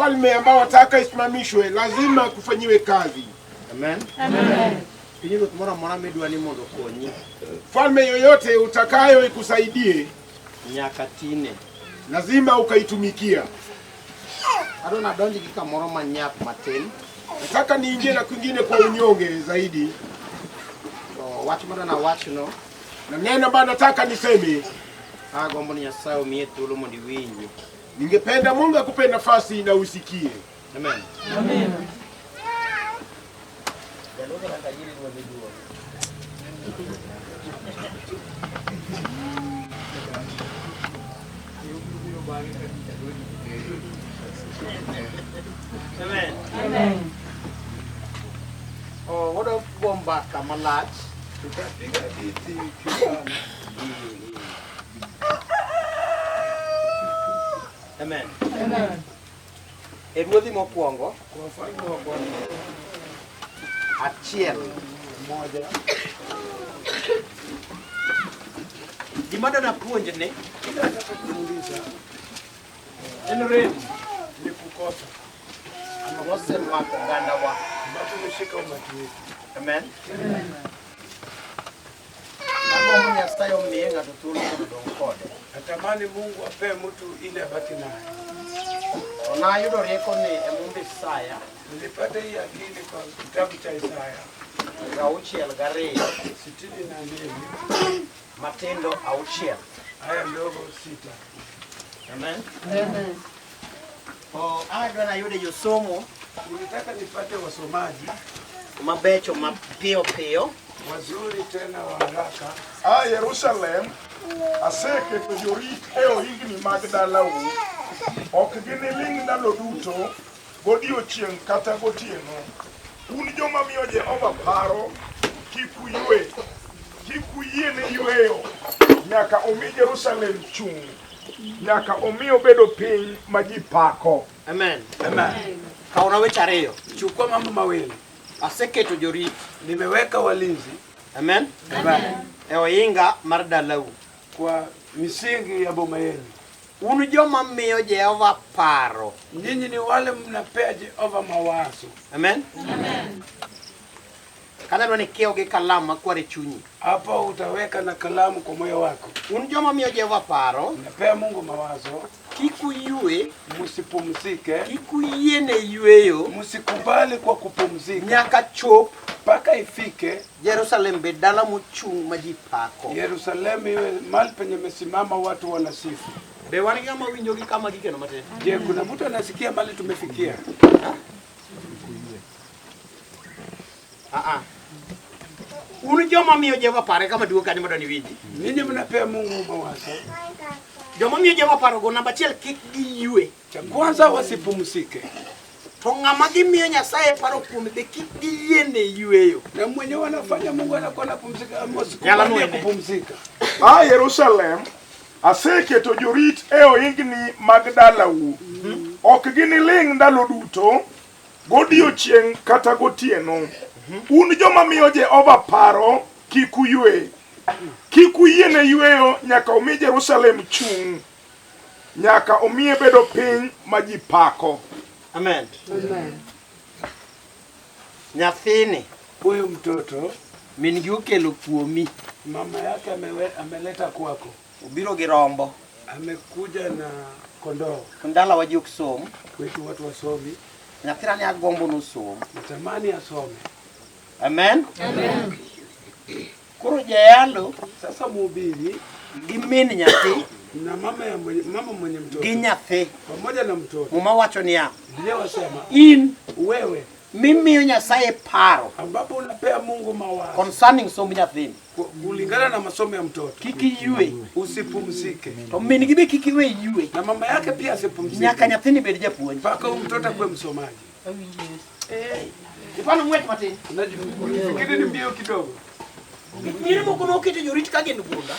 Ufalme ambao wataka isimamishwe lazima kufanyiwe kazi. Amen. Amen. Pinyruoth moro amora midwa ni mondo okonyi. Falme yoyote utakayo ikusaidie nyaka tine, lazima ukaitumikia. Adwa nadonj gi kamoro manyap matin. Nataka niingie na kwingine kwa unyonge zaidi. To wach madwa nawachno, na neno ambayo nataka niseme, agombo ni Nyasaye omiye thuolo mondo iwinji. Ningependa Mungu akupe nafasi na usikie. Amen. Amen. Amen. Amen. Oh, wadwa go mbaka malach. Tutapiga hadithi kipana. Amen. Amen. E ruodhi mokwongo Kwa wafalme wa kwanza achiel moja, gima adwa napuonj ni kile nataka kufundisha en rem ni kukosa mosemako ogandawa. ambacho imeshika umati wetu. Amen. Agombo Nyasaye omiye ng'ato thuolo mondo odong kode. Natamani Mungu apee mtu ili abaki naye. To nayudo rieko ni e Mumb Isaya Nilipata hii akili kwa kitabu cha Isaya 62 62 matindo 6. aya ndogo 6. Amen. Amen. O adwa nayude josomo Nilitaka nipate wasomaji mabecho mapiyo piyo wazuri tena wa haraka. A Jerusalem, aseketo jorit e ohingni mag dalau. Ok giniling' ndalo duto, godiechieng' kata gotieno. Un joma miyo Jehova paro, kik uywe, kik uyiene yweyo, nyaka omi Jerusalem chung', nyaka omi obedo piny ma ji pako. Amen. Amen. Kaona weche ariyo. Chukua mambo mawili. Aseketo jorit. Nimeweka walinzi. Amen. Amen. E ohinga mar dalau. Kwa misingi ya boma yenu. Un joma miyo Jehova paro. Nyinyi ni wale mnapea Jehova mawazo. Amen. Amen. Kaneno ni kiewo gi kalam makwar e chunyi. Hapo utaweka na kalamu kwa moyo wako. Un joma miyo Jehova paro. Mnapea Mungu mawazo. Kik uyue, Msipumzike, kik uyiene yweyo msikubali kwa kupumzika nyaka chop mpaka ifike Jerusalem bed dala mochung' ma ji pako. Yerusalemu iwe mahali penye mesimama watu wanasifu. Be wan gi ng'ama winjo gi kama gikeno matin? Je, kuna mtu anasikia mahali tumefikia? Ah ah. Un joma miyo Jehova pare kama duong' kanyo mondo niwinji. Ninyi mnapea Mungu mawazo. Joma miyo Jehova paro go namba achiel kik giyue. Cha kwanza wasipumzike. To ng'ama gimiyo Nyasaye paro kuome be kik giyiene yweyo. Na mwenyewe anafanya Mungu anakuwa anapumzika, Yala wasikubalie nwene. kupumzika. A Jerusalem, aseketo jorit e ohingni mag dalau. Ok giniling' ndalo duto, godiechieng' kata gotieno. Un joma miyo Jehova paro, kik uywe. Kik uyiene yweyo nyaka omi Jerusalem chung', nyaka omiye bedo piny ma ji pako. Amen. Amen. Nyathini Huyu mtoto min gi okelo kuomi. mama yake ameleta kwako, Obiro gi rombo. amekuja na kondoo. Ndalawa ji ok som. Kwetu watu wasomi, Nyathina ni agombo nosom. natamani asome. Amen. Amen. Koro jayalo Sasa mhubiri gi min nyathi na mama mwenye mtoto gi nyathi pamoja na mtoto, Muma wacho niya, Biblia wasema in wewe mimiyo Nyasaye paro ambapo unapea Mungu mawazo concerning somb nyathini kulingana na masomo ya mtoto, kik iywe, usipumzike to min gi be kik iwe ywe, na mama yake pia asipumzike nyaka nyathini bed japuonj. mpaka huyu mtoto akuwe msomaji. Ipano ng'wech matin. Unafikiri ni mbio kidogo? Miere moko noketo jorit ka gin gunda.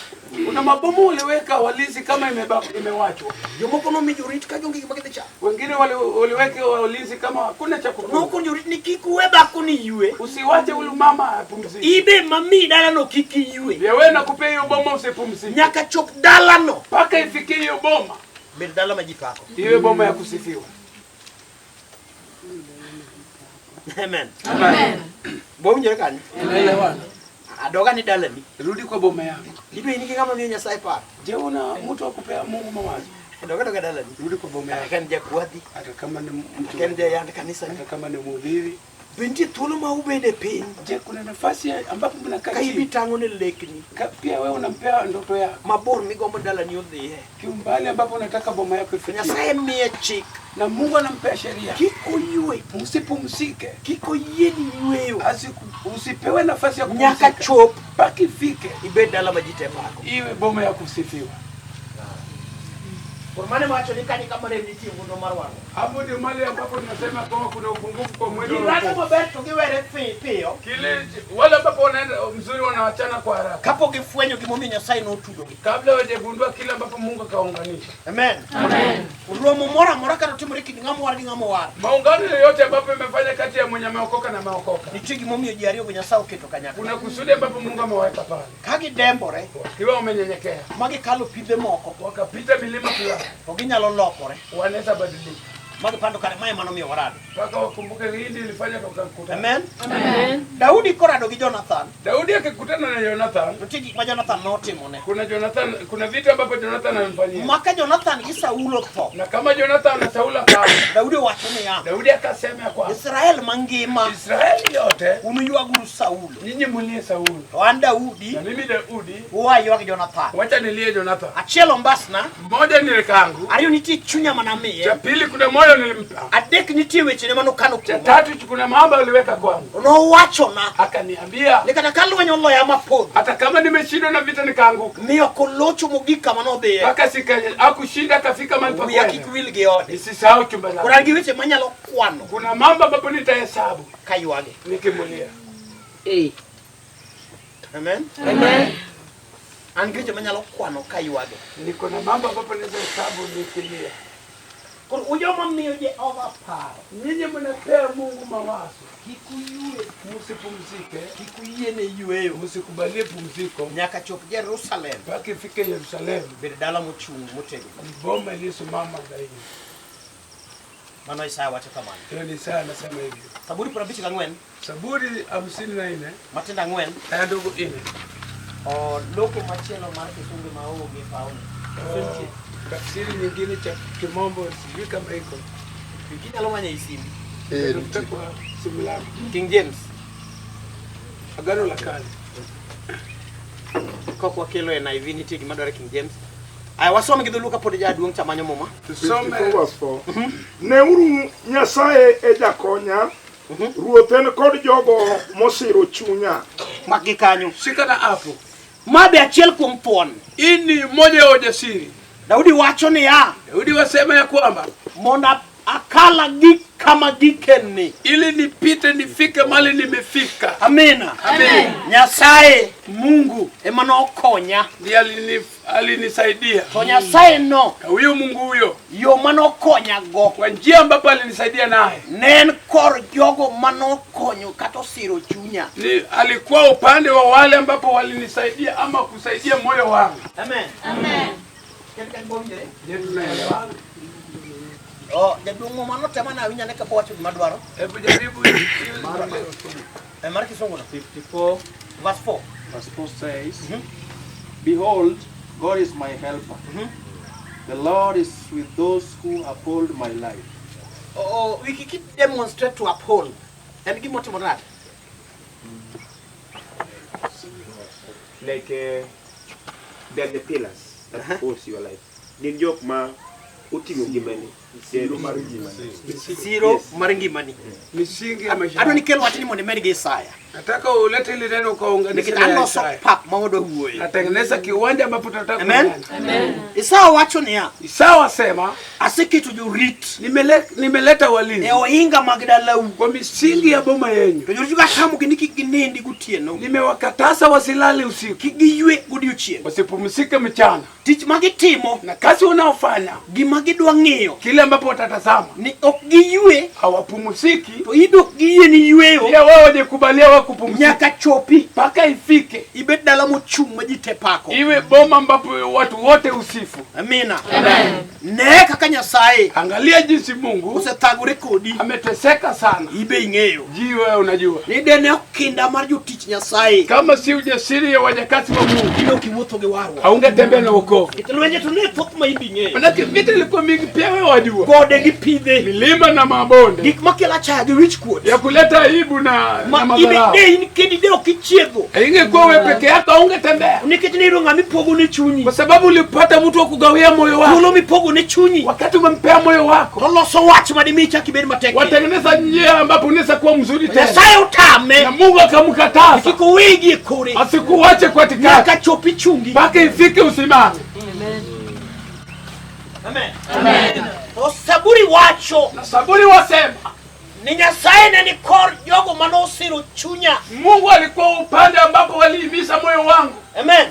Kuna mabomu uliweka walinzi kama imewachwa. Jomoko nomi jorit ka gionge gima gidhi chamo. Wengine waliweka walinzi kama hakuna cha kukula. Nokon jorit ni kik uwe dhako ni ywe. Usiwache huyu mama apumzike. Ibe mami dalano kik iywe. Wewe nakupea hiyo boma usipumzike. Nyaka chop dalano. Mpaka ifikie hiyo boma. Bed dala ma ji pako. Iwe boma ya kusifiwa. Amen. Amen. Bowinjore kanyo. Tunaelewana? Adoga ni dalani. Rudi kwa boma yako. Ibe in gi ng'ama miyo Nyasaye paro. Je, una mtu wa kupea Mungu mawazo? Doga doga dalani. Rudi kwa boma Kata yako, ka en jakwadhi, hata kama ni kata ka en mtu, jayand kanisani. hata kama ni mhubiri. Be nitie thuolo ma ubede piny Je, kuna nafasi ambapo mnakaa ka ibi chini? tang'o ne lekni Pia wewe unampea ndoto yako mabor migombo dalani odhiye. kiumbali ambapo unataka boma yako To ifikie, Nyasaye miye chik na Mungu anampea sheria, kik oywe, msipumzike, kik oyieni yweyo usipewe nafasi ya nyaka kupumzika chop mpaka ifike ibed dala ma ji te pako. iwe boma ya kusifiwa. Koro mano ema wacho ni kanyo kama rem nitie ngundo mar wang'o. Hapo ndio mahali ambapo tunasema kwamba kuna upungufu kwa mwendo Ji wa rado wokovu. maber to giwere piyo Kile wale ambapo wanaenda mzuri wanawachana kwa haraka kapok gifwenyo gimomiyo Nyasaye notudogi. kabla hawajagundua kile ambapo Mungu akaunganisha. Amen. Amen. Romo moro amora kata otimore kind ng'ama owar gi ng'ama owar. Maungano yoyote ambapo imefanya kati ya mwenye ameokoka na ameokoka, Nitie gimomiyo ji ariyogo Nyasaye oketo kanyakla. kuna kusudi ambapo Mungu ameweka pale, Ka gidembore wakiwa wamenyenyekea, ma gikalo pidhe moko wakapita milima fulani, to ginyalo lokore wanaweza badilika ma gipando kare mae manomiyo warado. mpaka wakumbuke hii ndio ilifanya tukakutana. Amen. Amen. Daudi korado gi Jonathan, Daudi akikutana na Jonathan, nitie gik ma Jonathan notimone. kuna Jonathan, kuna vitu ambapo Jonathan alimfanyia, Ma ka Jonathan gi Saulo tho, na kama Jonathan na Sauli akafa, Daudi owacho niya, Daudi akasema ya kwamba Israel mangima Israeli yote un uywaguru Saulo, nyinyi mlie Sauli to an Daudi na mimi Daudi, uwaywag Jonathan. wacha nilie Jonathan. Achiel ombasna, Mmoja ni kangu, ariyo nitie chunya manamiye, cha pili kuna moyo nilimpa, adek nitie wechene manokano cha kuoma. tatu kuna mambo aliweka kwangu, Nowachona akaniambia ni kata ka lweny oloya mapodho, hata kama nimeshindwa na vita nikaanguka, mi ok olocho mogik kama nodhiye, mpaka sika akushinda akafika mahali pa wiya kik kwenda, wil gi ode. nisisahau chumba Koro langu. an gi weche manyalo kwano Kuna mambo ambapo nitahesabu kaywage. nikimulia. Amen. Amen. An gi weche manyalo kwano kaywage. Niko na mambo ambapo naweza hesabu nikilia. Koro ujoma miyo Jehova paro, Nyinyi mnapea Mungu mawazo, kik uywe, msipumzike, kik uyiene yweyo msikubalie pumziko nyaka chop Jerusalem mpaka ifike Yerusalemu, bed dala mochung' motegno. boma iliyosimama zaidi. Mano Isaya wacho kamano. Hiyo ni Isaya anasema hivyo. Zaburi 54 Zaburi 54 matindo ang'wen aya ndogo nne. o loko machielo mar kisungu maonge paoni. Oh, Tafsiri nyingine cha kimombo sijui kama iko. Inyalo manyo ei simbi. Tafuta kwa simu lako. King James Agano la Kale. kok wakelo NIV nitie gima dwaro King James. Aya wasome gi dholuo kapod jaduong' cha manyo muma. Tusome 54 verse 4. Neuru Nyasaye e jakonya, Ruoth en kod jogo mosiro chunya. Mak gi kanyo. shika na hapo. Ma be achiel kuom thuon. Hii ni mmoja ya ujasiri. Daudi wacho niya, Daudi wasema ya kwamba mondo akala gik kama gikeni. ili nipite nifike mahali nimefika. Amina. Amen. Nyasaye Mungu ema nokonya. ndiye alinisaidia. To Nyasaye no Na huyo Mungu huyo yo manokonyago kwa njia ambapo alinisaidia naye ne en kor jogo manokonyo kata osiro chunya. ni alikuwa upande wa wale ambapo walinisaidia ama kusaidia moyo wangu. Amen. Amen. Je, tunaelewana? Oh, jaduong' muma notema na awinj ane kapo wacho gima dwaro. Hebu jaribu Eh, mar kisungu no. 54 Verse 4. verse 4 says, Behold, God is my helper. The Lord is with those who uphold my life. Oh, we keep demonstrate to uphold. En gima otimo nade? Like they're the pillars that holds your life. Gin jok ma oting'o ngimani. Siro mar ngimani. Siro mar ngimani. misingi ya maisha. Adwa ni kel wachni mondo imed gi Isaya. Nataka ulete ile neno ukaunganisha Nikech na aloso Isaya. pap ma wadwa wuoye. Natengeneza kiwanja ambapo tunataka Amen. kuungana. Amen. Isaya wacho niya, Isaya wasema aseketo jorit nimeleta walinzi e ohinga mag dalau. kwa misingi ya boma yenyu, To jorit go atamogi ni kik ginindi gotieno, nimewakataza wasilale usiku, kik giywe godiochieng'. wasipumzike mchana, Tich ma gitimo, na kazi unaofanya gima gidwa ng'iyo kile vile ambapo watatazama ni ok giyue hawapumziki, to in ok giyie ni yueyo pia wao wajakubalia wao kupumzika nyaka chopi mpaka ifike ibed dala mochung' ma ji te pako. iwe boma ambapo watu wote usifu. Amina. Ne kaka Nyasaye Angalia jinsi Mungu osethagore kodi ameteseka sana. ibe ing'eyo Ji wewe unajua ni dene ok kinda mar jotich Nyasaye kama si ujasiri ya wajakazi wa Mungu in ok iwuotho gi warruok. haungetembea na wokovu. Nikech lwenje to ne thoth ma in be ing'eyo. Manake vita ilikuwa mingi, pia wewe wajua, Gode gi pidhe milima na mabonde gik makelo achaya gi wich kuot ya kuleta aibu na ma na ibe madharau. de in kendi de ok ichiedho Ingekuwa wewe peke yako haungetembea, nikech ne iyudo ng'ama ipogo ne chunyi kwa sababu ulipata mtu wa kugawia moyo wako. thuolo mipogo ne chunyi Wakati umempea moyo wako, to loso wach madimi ichak ibed matek watengeneza njia ambapo unaweza kuwa mzuri tena, Nyasaye otame na Mungu akamkataza kik owegi e kore asikuache katikati nyaka chop ichungi mpaka ifike usimame. Amen. To Saburi wacho Na Saburi wasema ni Nyasaye ne ni kor jogo manosiro chunya. Mungu alikuwa upande ambapo walihimiza moyo wangu. Amen.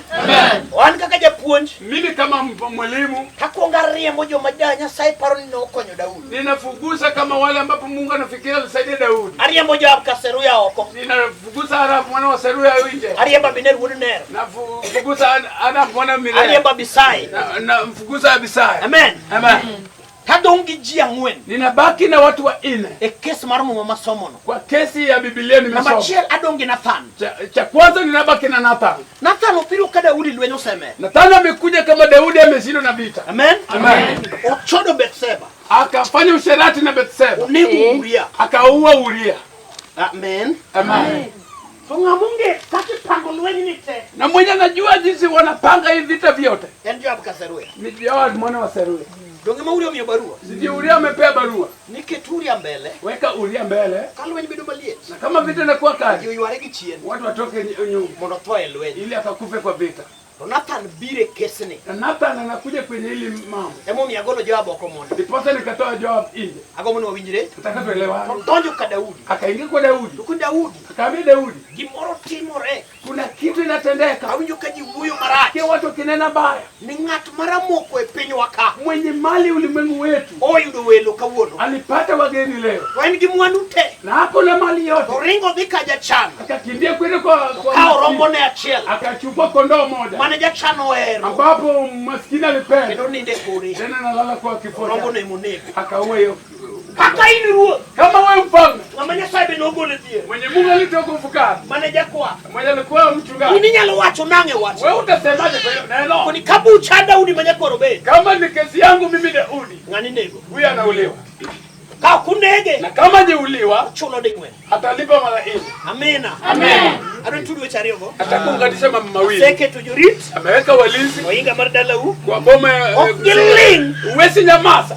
Wan kaka japuonj Mimi kama mwalimu takwongo ariembo joma ja Nyasaye paro ni nokonyo Daudi. ninafugusa kama wale ambapo Mungu anafikiria alisaidia Daudi. Ariembo Joab ka Seruya oko. Ninafugusa Arab mwana wa Seruya nje. Ariembo Abiner wuod Ner. Nafugusa Arab mwana Mirea. Ariembo Abisai. Namfugusa Abisai. Amen. Amen. Tadong' gi ji ang'wen Ninabaki na watu wanne e kes mar muma masomono. kwa kesi ya Biblia Namba nimesoma. achiel adong' gi Nathan. Cha kwanza ninabaki na Nathan. Nathan obiro ka Daudi lweny osemer. Nathan amekuja kama Daudi ameshindwa na vita. Amen. Amen. Ochodo Bethseba. Akafanya usherati na Bethseba. Onego Uria. Akaua Uria. Amen. Amen. To ng'ama onge kaka ipango lweny ni te Na mwenye anajua jinsi wanapanga hii vita vyote en Joab ka Seruya. ni Joab mwana wa Seruya. Donge ma Uria omiyo barua? Sijui Uria amepea barua, Ni ket Uria mbele weka Uria mbele, ka lweny bedo maliet. na kama vita inakuwa Ji kali, oyware gi chien watu watoke nyuma mondo otho e lweny. ili akakufe kwa vita. To Nathan biro e kesni. Na Nathan anakuja kwenye hili mambo, Emomiyo agolo Joab oko mondo. ndiposa nikatoa Joab nje. Agombo ni wawinjre. Nataka tuelewane. To donjo ka Daudi. Akaingia kwa Daudi, To ka Daudi akaambia Daudi, gimoro timore. kuna kitu inatendeka, Awinjo ka ji wuoyo marach. kia watu wakinena baya, Ni ng'at maramoko e pinywa ka mwenye mali ulimwengu wetu oyudo welo kawuono. alipata wageni leo To en gi mwandu te. na ako na mali To yote, ringo dhi ka jachan. akakimbia kwenda kwa Kawo maskini. rombone achiel. akachukua kondoo moja Mane jachan ohero. ambapo maskini alipenda, Kendo nindo e kore. tena nalala kwa kifo Rombono chake. emonego. Akaua hiyo. Kaka in ruoth. Kama wewe mfalme Ng'ama Nyasaye be nogolo e dhier. mwenye Mungu alitoka ufukara, Mane jakwath. mwenye alikuwa In mchungaji, inyalo wacho nang'e wach. wewe utasemaje kwa hiyo neno? Koni ka bucha Daudi ma nyakwar Obed. Kama ni kesi yangu mimi Daudi, Ng'ani nego. huyu anauliwa, Ka ok unege. na kama jeuliwa Chulo ding'wen. atalipa mara nne. Amina. Amen. Adwa tudo weche ariyogo. Atakuunganisha mambo mawili, Aseketo jorit. ameweka walinzi Ohinga mar dalau. kwa boma ya Ok giling'. Huwezi nyamaza.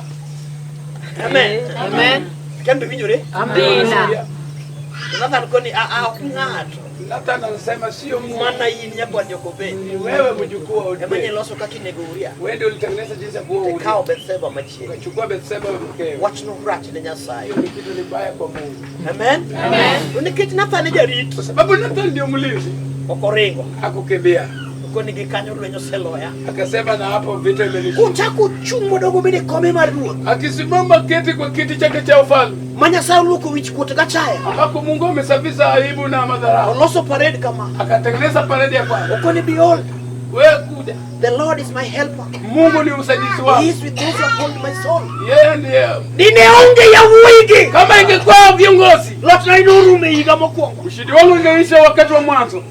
Amen. Amen. Kendo winjore. Amina. Nathan koni a a ok ng'ato. Nathan anasema sio Mungu, Mana in nyakwar Jokobed. ni wewe mjukuu wa Ema Obed. nyiloso kaka inego Uria. Wewe ndio ulitengeneza jinsi ya kuua Uria. Ikawo Bethseba machiegni. Ukachukua Bethseba mkewe. Wachno rach ne Nyasaye. Hiyo ni kitu ni baya kwa Mungu, Amen. Amen. To nikech Nathan e jarit, kwa sababu Nathan ndio mlinzi, ok oringo. hakukimbia. Koni gi kanyo lweny oseloya. Akasema na hapo vita imenishinda. Kochako chung' modogo bede kome mar ruoth. Akisimama keti kwa kiti chake cha ufalme Ma Nyasaye oluoko wich kuot gachaya. ambako Mungu amesafisha aibu na madharau, Oloso parade kama. akatengeneza paredi ya kwanza. Okoni behold, Wewe kuja, the Lord is my helper. Mungu ni usaidizi He wangu, is with those who uphold my soul. yeye ndiye. Dine onge yawuoyigi. Kama ingekuwa viongozi, Lochna inorumo e higa mokwongo. ushindi wangu ungeisha wakati wa mwanzo.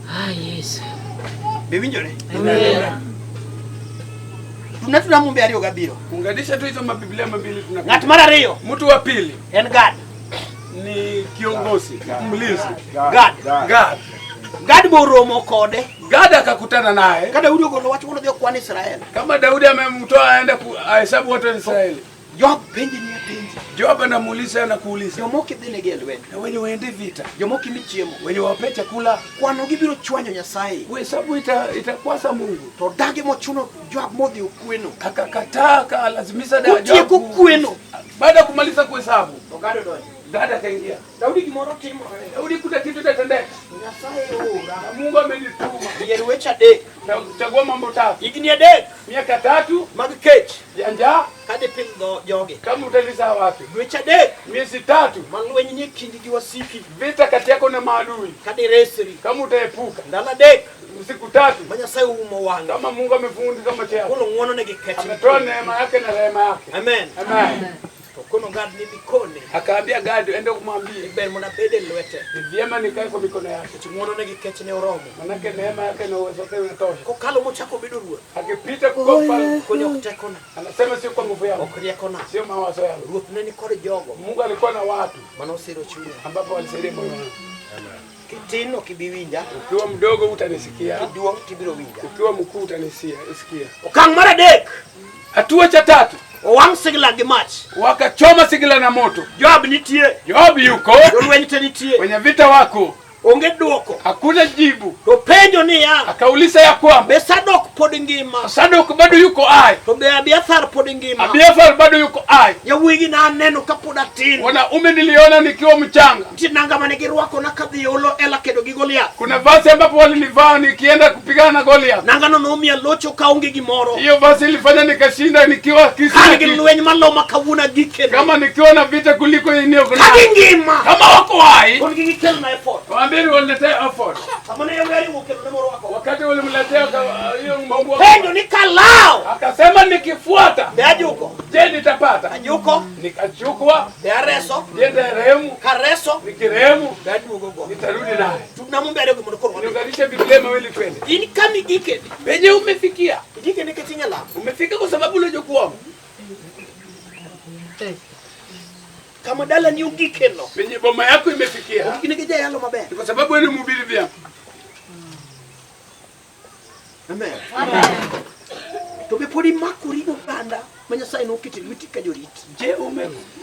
Ah, Yesu. Be winjore? Amina. Tuna tuna mumbe ariyo gabiro. Unganisha tu hizo mabiblia mabili tunakuja. Ng'at mar ariyo Mtu wa pili en Gad. ni kiongozi, mlinzi. Gad. Gad. Gad boromo kode. Gad akakutana naye Ka Daudi ogolo wach mondo odhi okwan Israel. kama Daudi amemtoa aende ahesabu watu wa Israeli. Joab penje niya penje. Joab anamuuliza anakuuliza, Jomoko idhinegi e lweny. na wenye waende vita, Jomoko imi chiemo. wenye wape chakula, Kwano gibiro chwanyo Nyasaye. kuhesabu itakwasa Mungu. To dagi mochuno Joab modhi okweno. Akakataa, akalazimisha Kotieko Joab. kweno. Baada ya kumaliza kuhesabu, To Gad odonjo. Gad akaingia. Daudi gimoro timore. Daudi, kuna kitu itatendeka Nyasaye oora. na Mungu amenituma. Yier weche adek. Chagua mambo tatu, Higni adek miaka tatu mag kech. ya ya njaa, Kadipidho jogi. kama utalisha watu Dweche adek miezi tatu, ma lweny nie kindi gi wasiki. vita kati yako na maadui, Kadiresri. kama utaepuka Ndalo adek siku tatu, ma Nyasaye oumo wang'e. kama Mungu amefunika macho yako, Kolo ng'wono ne gi kech. ametoa neema yake na rehema yake. Amen. Amen. To kono Gad ni bikone. Akaambia Gadi, ende kumwambie Ber mondo abed e lwete. ni vyema nikae kwa mikono yake, Nikech ng'wono ne gi kech ne oromo. manake neema yake na uwezo wake unatosha. Kokalo mochako bedo ruoth. Akipita kwa mfalme, Konyo ok tekona. anasema sio kwa nguvu yangu, Ok riekona. sio mawazo yangu. Ruoth ne nikod jogo Mungu alikuwa na watu manosiro chunya. ambapo walisaidia moyo wangu. Kitin ok ibi winja. Ukiwa mdogo utanisikia, Kiduong' tibiro winja. ukiwa mkuu utanisikia. Sikia. Okang' mar adek. Hatua cha tatu, Owang' Sigla gi mach. wakachoma Sigla na moto. Joab nitie. Joab yuko, Jolweny te nitie. wenye vita wako, Onge dwoko. hakuna jibu. To penjo niya, Akauliza ya kwamba be Sadok pod ngima? Sadok bado yuko hai, To be Abiathar pod ngima? Abiathar bado yuko hai. Yawuoyigi ne aneno kapod atin. Wanaume niliona nikiwa mchanga. Nitie nanga mane girwakona kadhi olo ela kedo gi Goliath. Kuna vazi ambapo walinivaa nikienda kupigana na Goliath. Nangano nomiya locho kaonge gimoro. Hiyo vazi ilifanya nikashinda nikiwa An gi kisima, lweny malo ma kawuono agikeno. kama nikiwa na vita kuliko eneo Ka gingima. Kama wako hai, Kon gi gikelna efod. waambieni waniletee effort. Sama ne yawuoyi ariyo okelone morwako. Wakati walimletea hiyo maua, Penjo ni kalao. akasema nikifuata, Be ajuko? je, nitapata? Ajuko. Nikachukua, Be areso? je, nitarehemu? Kareso. Nikirehemu Be aduogo go. nitarudi naye. Tugna mumbe ariyo gi mondo koro wadhi. Niunganishe Biblia mawili twende. In kama igikeni. Penye umefikia, Igike nikech inyalamo. umefika kwa sababu unajua kuomba. Kama dalani ogikeno. Penye boma yako imefikia Ogik nigi jayalo maber. ni kwa sababu wewe ni mhubiri vyema. Amen. To be pod imakori gi oganda ma Nyasaye noketo e lweti ka jorit. Je,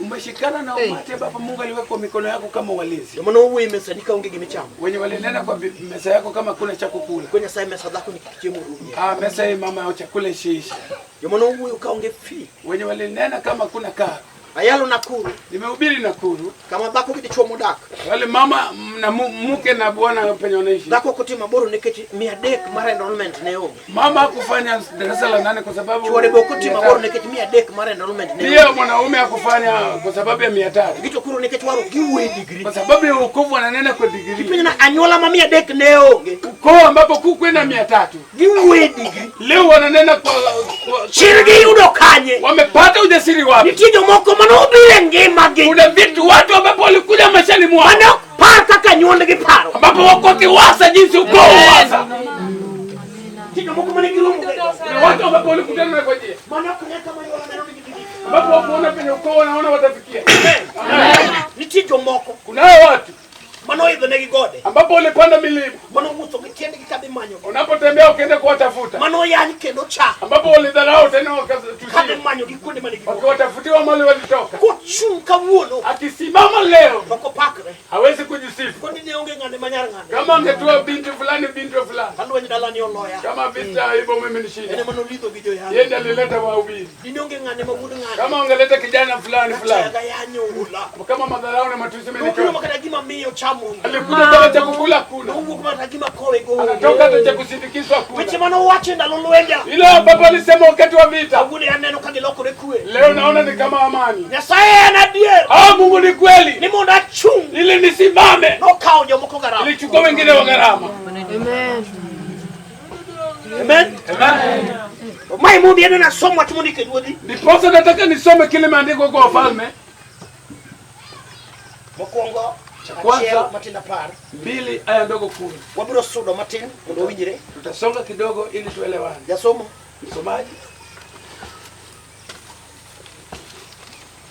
umeshikana na umati ambapo Mungu aliweka kwa mikono yako kama walinzi Joma nowuoyo e mesani kaonge gimichamo. wenye walinena kwa meza yako kama kuna cha kukula? Ko Nyasaye mesa dhako ni kik chiemo rumie. Ah, mesa hii mama, chakula ishiisha. Joma nowuoyo kaonge fee. Wenye walinena kama kuna karo. Ayalo Nakuru Nimehubiri Nakuru, kama dhako gi dichuo modak. wale mama na mke na bwana penye wanaishi. Dhako ok otimo aboro nikech 300 mar enrollment ne onge. Mama hakufanya darasa la nane kwa sababu Chuore be ok otimo aboro 300. nikech 300 mar enrollment ne Pia onge. mwanaume hakufanya kwa sababu ya 300. Gito koro nikech waro giwuoyo e degree. Kwa sababu ya wokovu wananena kwa digrii. Ipenjo na anyuola ma 300 ne onge. Ukoo ambapo kukwenda 300 Giwuoyo e degree. leo wananena kwa Chir giyudo kanye? wamepata ujasiri wapi? Nitie jomoko manobiro e ngimagi Kuna vitu watu ambapo walikuja maishani mwao mane ok par kaka nyuolgi paro. ambapo wako wakiwasa jinsi ukoo uwasa. Nitie jomoko mane giromo go. Kuna watu ambapo walikutana na kwa njia Mane ok ne kama anyuola neno nigi degree. ambapo wakuona penye ukoo wanaona watafikia. Nitie jomoko Kunao watu manoidho negi gode ambapo walipanda milima, manowuotho gi tiendgi kadhi manyogi unapotembea ukienda kuwatafuta, manoyany kendo cha ambapo walidharau tena kadhi wakatusia, manyogi kuonde mane giwuok wakiwatafutiwa mali walitoka. kochung' kawuono Akisimama leo to ok opakre hawezi kujisifu koni ne onge ng'ane manyar ng'ane kama angetoa binti fulani binti fulani, ka lweny dalani oloya kama vita hivyo mimi en nishinda. ema nolidho gi Yeye joyalo ndiye alileta wahubiri. dine onge ng'ane ma wuod ng'ane Kama ungeleta kijana fulani fulani, kachaga yanyo ula kama madharau na matusi nobiro amenichoka. makata gima miyo cham onge Alikuja kama cha kukula kuna, nowuok makata gima kowe go onge anatoka hata cha kusindikizwa weche kuna. manowacho e ndalo lwenja Ile ambapo alisema wakati wa vita, kawuono aneno ka gilokore kwe leo naona ni kama amani. Nyasaye en adier Ah, Mungu ni kweli, ni mondo achung' ili nisimame. nokawo jomoko garama Ilichukua wengine wa gharama. Amen. Amen. Amen. Mae momiyo en nasom wach mondik e ruodhi. Ndiposa nataka nisome kile maandiko kwa wafalme Mokwongo Kwanza. achiel matindo apar. 2 aya ndogo 10. Wabiro sudo matin mondo wawinjre. Tutasonga kidogo ili tuelewane. Jasomo. Msomaji,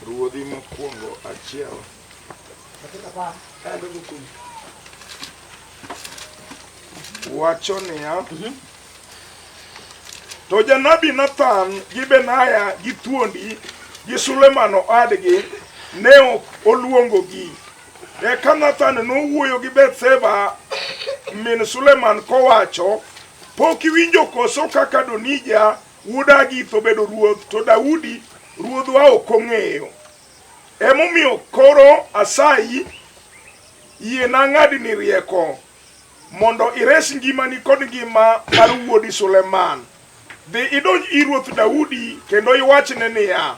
Ruodhi mokwongo achiel Matindo apar. aya ndogo 10. wacho niya to janabi Nathan gi Benaya gi thuondi gi Suleman owadgi ne ok oluongogi. Eka Nathan nowuoyo gi Bathsheba min Suleman kowacho, pok iwinjo koso kaka Adonija wuod Hagith obedo ruoth to Daudi ruodhwa ok ong'eyo. Emomiyo koro asayi yiena ng'adni rieko mondo ires ngimani kod ngima mar wuodi Suleman. Dhi idonj ir ruoth Daudi kendo iwachne niya,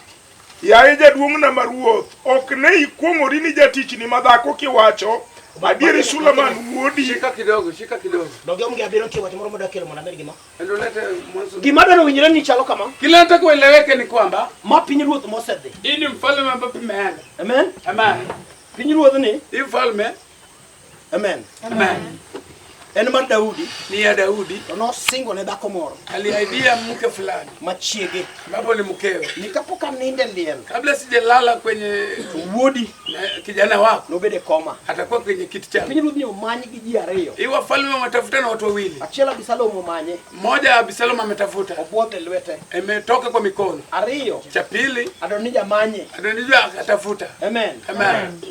Yaye jaduong'na ma ruoth, ok ne ikuong'ori ni jatichni madhako kiwacho, adieri Suleman wuodi Shika kidogo, shika kidogo. Doge omge abiro nitie wach moro modwa kelo mondo amed gima. Endo lete mwanzo. Gima dwaro winjre ni chalo kama. Kile nataka ueleweke ni kwamba Ma piny ruoth mosedhi. hii ni mfalme ambapo imeenda. Amen. Amen. Piny ruodhni. Hii mfalme Amen. Amen. En mar Daudi Ni ya Daudi. to nosingo ne dhako moro Aliahidia mke fulani machiege ambapo ni mkewe. ni kapok anindo e liel Kabla sijalala kwenye to wuodi na kijana wako nobed e koma. atakuwa kwenye kiti changu. Piny ruodhni omany gi ji ariyo. Hii wafalme wametafuta na watu wawili. Achiel Abisalom omanye, Mmoja Absalom ametafuta, obwodh e lwete. imetoka kwa mikono. Ariyo Cha pili Adonija manye. Adonija akatafuta. Amen. Amen.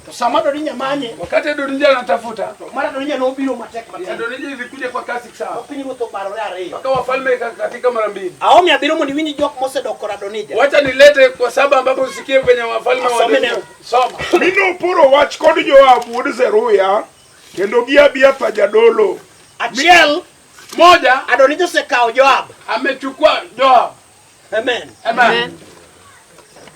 To sama Adonija manye, Wakati Adonija anatafuta, to mar Adonija nobiro matek matin. Adonija ilikuja kwa kasi sana. Piny ruoth obarore ariyo. Mpaka wafalme katika mara mbili. Aomi abiro mondo iwinj jok mosedok kor Adonija. Wacha nilete kwa saba ambapo usikie venye wafalme wa Asome Adonija. neno. Soma. Mi noporo wach kod Joab wuod Zeruya kendo gi Abiathar jadolo. Achiel Moja Adonija osekawo Joab. amechukua Joab. Amen. Amen.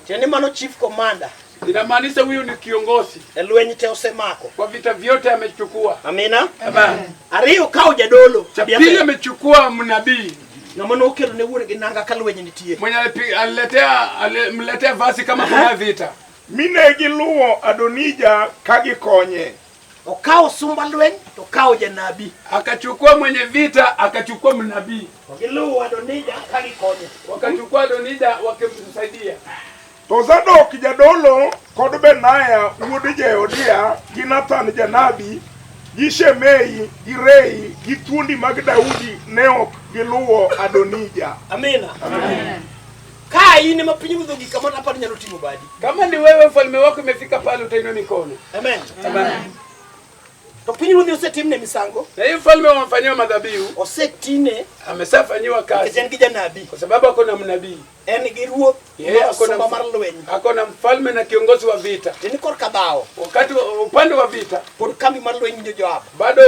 Tiende ni mano chief commander Inamaanisha huyu ni kiongozi e lweny te osemako. kwa vita vyote amechukua. Amina. Amen. Ariyo kawo jadolo. Cha pili amechukua mnabii Ng'ama nokelo ne wuon gi nanga ka lweny nitie. mwenye aliletea alimletea vazi kama kuna vita. Mi ne giluwo Adonija ka gikonye. Okawo sumba lweny to okawo janabi. Akachukua mwenye vita, akachukua mnabii, Giluwo Adonija ka gikonye. wakachukua Adonija wakimsaidia. To Zadok jadolo kod Benaya wuod Jehoiada gi Nathan janabi gi Shimei gi Rei gi thuondi mag Daudi ne ok giluwo Adonija. Amina. Ka in ema piny ruoth ogik kama aparo nyalo ting'o badi. Kama ni wewe mfalme wako imefika pale, utainua mikono. Amen. Amen. To piny ruodhi osetimne misango, Na hii mfalme wamfanyiwa madhabihu, osetine ameshafanyiwa nikech kazi en gi janabi. kwa sababu ako na mnabii, En gi ruoth Yeye mar ako na osumba mar lweny. ako na mfalme na kiongozi wa vita. Tiende ni korka dhawo, Wakati upande wa vita pod kambi mar lweny winjo Joab. bado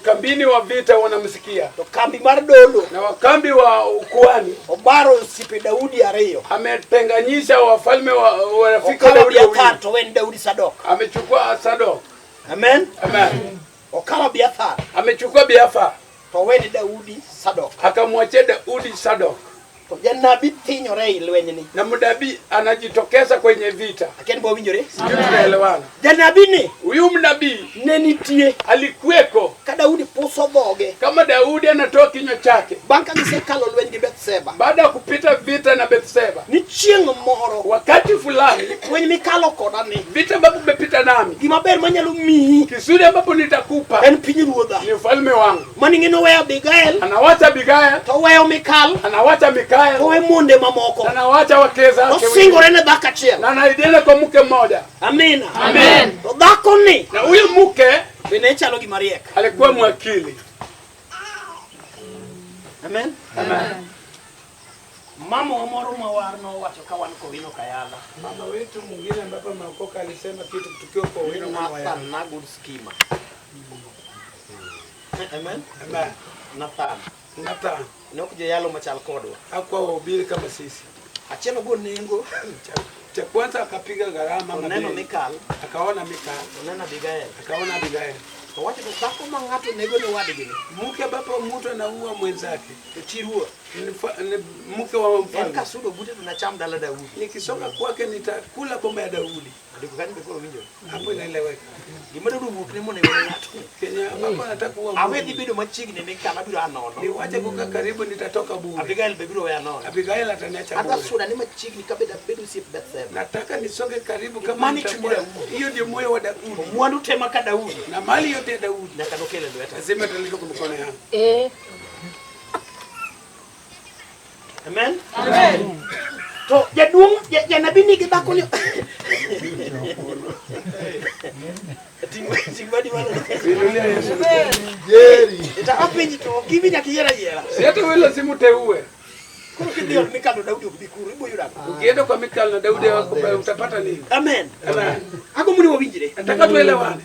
kambini wa vita wanamsikia, To kambi mar dolo na wakambi wa ukuani obaro osiepe Daudi ariyo. ametenganyisha wafalme wa warafiki wa Okawo Daudi Abiathar wawili, to wen Daudi Sadok. amechukua Sadok. Amen. Amen. Okawo Abiathar Amechukua Biafa to wen Daudi Sadok. akamwachia Daudi Sadok, To janabi thinyore ei lwenyni. na mnabii anajitokeza kwenye vita. Akia ni bowinjore. Sijui tunaelewana. Janabi ni Huyu mnabii ne nitie alikuweko ka Daudi puso dhoge kama Daudi anatoa kinywa chake bang' ka gisekalo lweny gi Bethseba. baada ya kupita vita na Bethseba. Ni chieng' moro Wakati fulani lweny mikalo koda ni vita ambapo umepita nami, gima ber manyalo miyi kizuri ambapo nitakupa en piny ruodha. ni ufalme wangu. Mani ng'e noweyo Abigael Anawacha Abigail, to oweyo Mikal anawacha to Mikael, owe monde mamoko. anawacha wake zake wengine. Osingore ne dhako achiel. na anaidiana kwa mke mmoja, Amina. Amen. To dhakoni na huyu mke be ne chalo gima riek. alikuwa mwakili. Amen. Amen. Mama wa moro mawar nowacho ka wan Kowino Kayala. Mama wetu mwingine ambapo ameokoka alisema kitu tukiwa kwa wino kama wayana. Nathan na good schemer. Amen. Amen. Nathan Nathan ne ok joyalo machal kodwa. hakuwa wahubiri kama sisi. Achiel ogo nengo Cha kwanza akapiga gharama oneno mabei. Mikal Akaona Mikal, oneno Abigael. akaona Abigail. To wacho to dhako ma ng'ato nego ne wadgi ni Mke ambapo mtu anaua mwenzake to chi ruoth. ni mke wa En mfalme. kasudo bute to nacham dala Daudi. Nikisonga kwake nitakula boma ya Daudi. Andiko kanyo be koro winjo. Hapo inaeleweka. Gima dwaro wuok ne mondo nego ng'ato. Kenya ambapo anataka kuua Awe dhi mtu. bedo machiegni Mikal abiro a nono. Niwache kukaa karibu, nitatoka bure. Abigail be biro weya nono. Abigail ataniacha Adwa bure. suda ni machiegni kabedo abedo osiep Bethseba. Nataka nisonge karibu kama Mani nitakuwa. chuny Daudi. Hiyo ndio moyo wa Daudi Mwandu te ma ka Daudi na mali yote ya Daudi nyaka nokel e lweta. lazima italetwa kwa mikono yangu. Amen. Amen. To jaduong' janabi nigi dhako ni Ting' badi malo. Sinulia Yesu. Jerry. Ita apenji to ok ibi nyaka iyier ayiera. Si hata wewe lazima uteue. Koro kidhi od Mikal to Daudi ok bi kuro, ibo yudo ang'o? Ukienda kwa Mikal na Daudi wako pale utapata nini? Amen. Amen. Agombo ni wawinjre. Nataka tuelewane.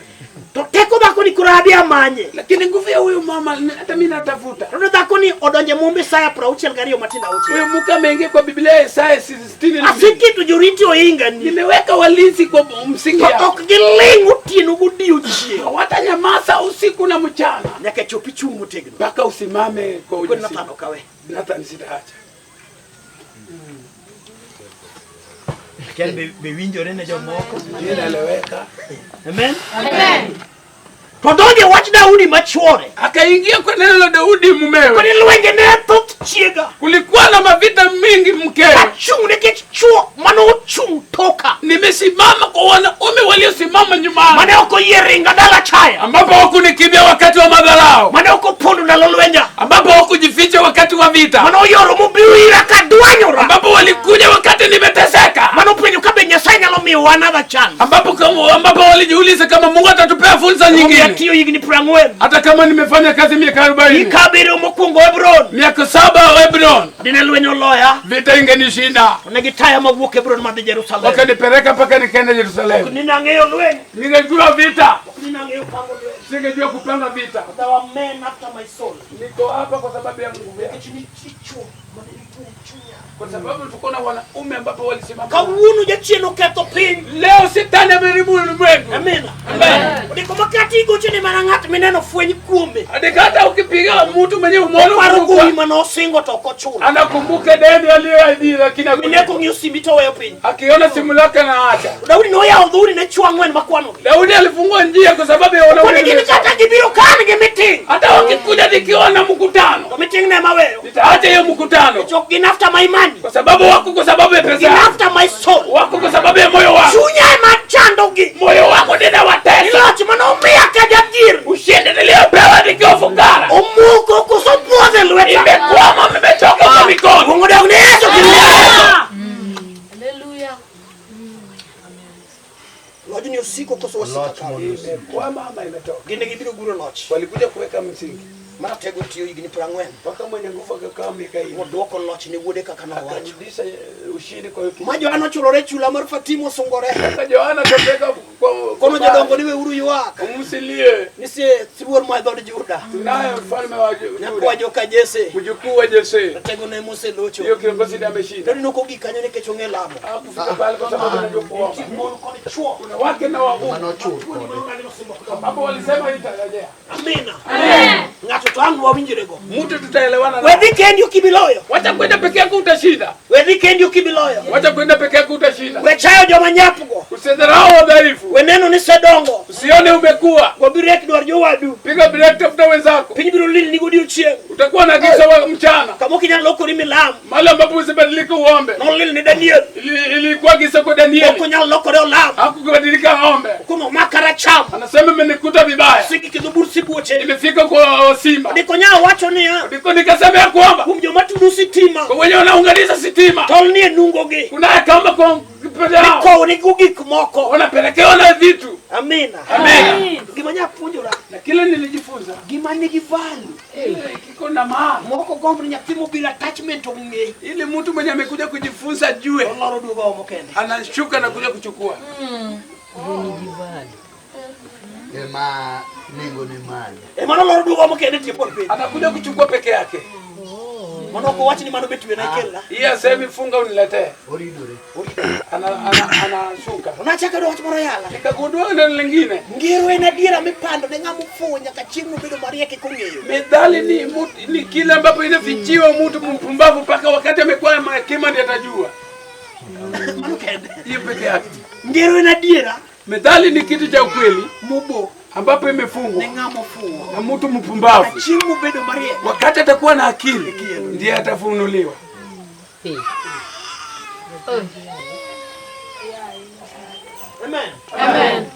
To teko dhako ni koro adhi amanye. Lakini nguvu ya huyu mama hata mimi natafuta. To dhako ni odonje mumbi Isaya 62 matindo auchiel. Huyu mke ameingia kwa Biblia ya Isaya 62. Aseketo joriti ohinga ni. Nimeweka walinzi kwa msingi To yao. ok giling' otieno godiechieng'. Hawatanyamaza usiku na mchana Nyaka chop ichung' motegno. mpaka usimame kwa Kod ujasiri. Nathan ok awe. Nathan sitaacha. Achiel be winjore ne jomoko. Inaeleweka. Amen. Amen. To donje wach Daudi machuore. Akaingia kwa neno la Daudi mumewe. Koni lwenje ne thoth chiega. Kulikuwa na mavita mingi mkewe. Achung' nikech chuo manochung' toka. Nimesimama kwa wanaume waliosimama nyuma yangu, Mane ok oyie ringa dala chaya. ambapo hawakunikimbia wakati wa madharau, Mane ok opondo ndalo lwenja. ambapo hawakujificha wakati wa vita, Mane oyoro mobiro ira kadwanyora. ambapo walikuja wakati nimeteseka, Mane openjo ka be Nyasaye nyalo miyowa another chance. ambapo kama, ambapo walijiuliza kama Mungu atatupea fursa Omiyo nyingine, atiyo higni 40. hata kama nimefanya kazi miaka 40, Hika abiriyo mokwongo Hebron. miaka 7 Hebron, Dine lweny oloya. vita ingenishinda, To ne gitaya mawuok Hebron madhi Jerusalem. wakanipeleka mpaka nikaenda Yerusalemu. Ni nang'eyo lweny. Ningejua vita, Ok ni nang'eyo pango lweny. singejua kupanga vita. There were men after my soul. Niko hapa kwa sababu ya nguvu yako, Nikech nitie chwo mane nikuom chunya. kwa sababu tuko na wanaume ambapo walisimama. Kawuono jachien oketho piny. Leo shetani ameharibu ulimwengu. Amina. Amen. Odiko makati igocho ni mana ng'at mineno fweny kuome. Hadi hata ukipiga mtu mwenye umeona Oparo kufa, gowi mane osingo to ok ochulo. anakumbuka deni aliyoahidi, lakini Mine kong'iyo simbi to oweyo piny. akiona simu lake anaacha. Daudi noyawo dhoudi ne chwo ang'wen makwanogi. Daudi alifungua njia kwa sababu ya wanaume. Koni gin kata gibiro kan gi miting. Hata wakikuja nikiwa na mkutano, To miting ne maweyo. nitaacha hiyo mkutano Chok gin after my money. kwa sababu wako, kwa sababu ya pesa Gin yako. after my soul. wako kwa sababu ya moyo wako. Chunya ema chandogi. Moyo wako ninawatesa. Loch mane omiya ka jadhier. Ushindi niliyopewa nikiwa fukara Omuko koso puodho e lweta. imekwama, nimechoka kwa mikono. Luongo dog ni Yesu Kristo. Hallelujah. Lojni osiko koso wasika kawo. Imekwama ama imetoka. Gin ne gibiro guro loch. Walikuja kuweka msingi Maratego tiyo higni 40. mpaka mwenye nguvu akakaa miaka hii Odwoko loch ne wuode kaka nowacho. akarudisha ushindi kwa hiyo Ma Johana ochulore chula mar Fatimo osungore. Sasa Yohana kapeka kwa Kono jodongo ni weuru ywak. umsilie, Nisie sibuor ma dhood Juda. tunaye mfalme wa Nyakwa Juda, joka Jesse. mjukuu wa Jese. Ratego ne moselocho. Hiyo kiongozi ndiye ameshinda. Daudi nokogik kanyo nikech ong'e lamo. Hakufika pale kwa sababu anajua kuomba. Mon kod chwo. Kuna wake na waume Manochur kode. ambapo walisema itarejea. Amina. Ng'ato to ang' wawinjrego. Mtu tutaelewana We na. dhi kendi ok ibiloyo. Wacha kwenda peke yako utashinda. We dhi kendi ok ibiloyo. Wacha kwenda peke yako utashinda. We chayo joma nyapgo. Usidharau wadhaifu. We neno ni sedongo. Usione umekuwa. Go birek dwar jowadu. Piga break, tafuta wenzako. Piny biro lil ni godiechieng'. Utakuwa na giza wa mchana. Kama ok inyal lokori milam. Mahali ambapo usibadilike uombe. Nolil ni Daniel. Ilikuwa giza kwa Ok Danieli. onyal lokore olam. Hakubadilika aombe. Kuno makara cham. Anasema imenikuta vibaya. Sigi kidho bur sibuoche. Imefika kwa simba. Ndiko nya wacho niya. Ndiko nikasema ya kwamba Kuom joma tudo sitima. kwa wenye wanaunganisha sitima Tol nie nungogi. kunaye kamba kwa kipande yao Ikownigo gik moko. wanapelekewa na vitu. Amina. Amen. Gima nya puonjora. Na kile nilijifunza Gima nigi value. ile kiko na maana, Moko gombo ni nyathi mobiro attachment ong'e. ili mtu mwenye amekuja kujifunza ajue, Oloro duogo omo kende. anashuka na kuja kuchukua. Ema nengo ne malo. Ema noloro duogo omo kende tie pol piny. Anakuja kuchukua peke yake. Mano ok owach ni mano bet wena ikelna. Iye asemi funga uniletee, Oridore. anashuka. To nachako ayudo wach moro yala. Nikagundua neno lingine, Ngero en adiera mipando ne ng'ama ofuwo nyaka chieng' mobedo mariek eka ong'eyo. methali ni kile ambapo inafichiwa mtu mpumbavu mpaka wakati amekuwa hekima ndiye atajua. Mano kende. Hiyo peke yake. Ngero en adiera Methali ni kitu cha ukweli mobo ambapo imefungwa ne ng'ama ofuwo. na mtu mpumbavu. Chieng' mobedo mariek. Wakati atakuwa na akili ndiye atafunuliwa. Amen. Amen.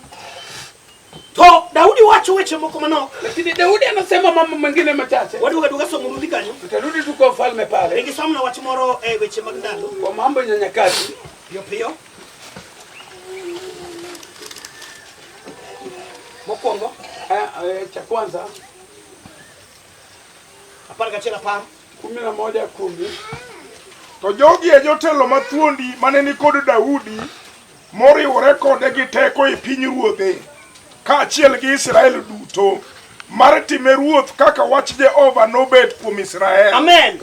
To Daudi wacho weche moko manok. Lakini Daudi anasema mambo mengine machache. Waduogo aduoga somo rudhi kanyo. Tutarudi tu kwa ufalme pale, Ringi somna wach moro e weche mag ndalo. kwa mambo ya nyakati. Piyo piyo. Mokwongo, Cha kwanza 11 10. 11:10. To jogi e jotelo mathuondi mane ni kod Daudi moriwore kode gi teko e pinyruodhe. kaachiel gi Israel duto mar time ruoth kaka wach Jehova nobet kuom Israel. Amen.